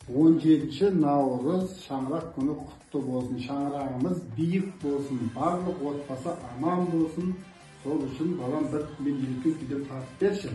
17 наурыз шаңырақ күні құтты болсын, шаңырағымыз биік болсын, барлық отбасы аман болсын. Сол үшін, балам, бір мен еркін күйден тартып берші.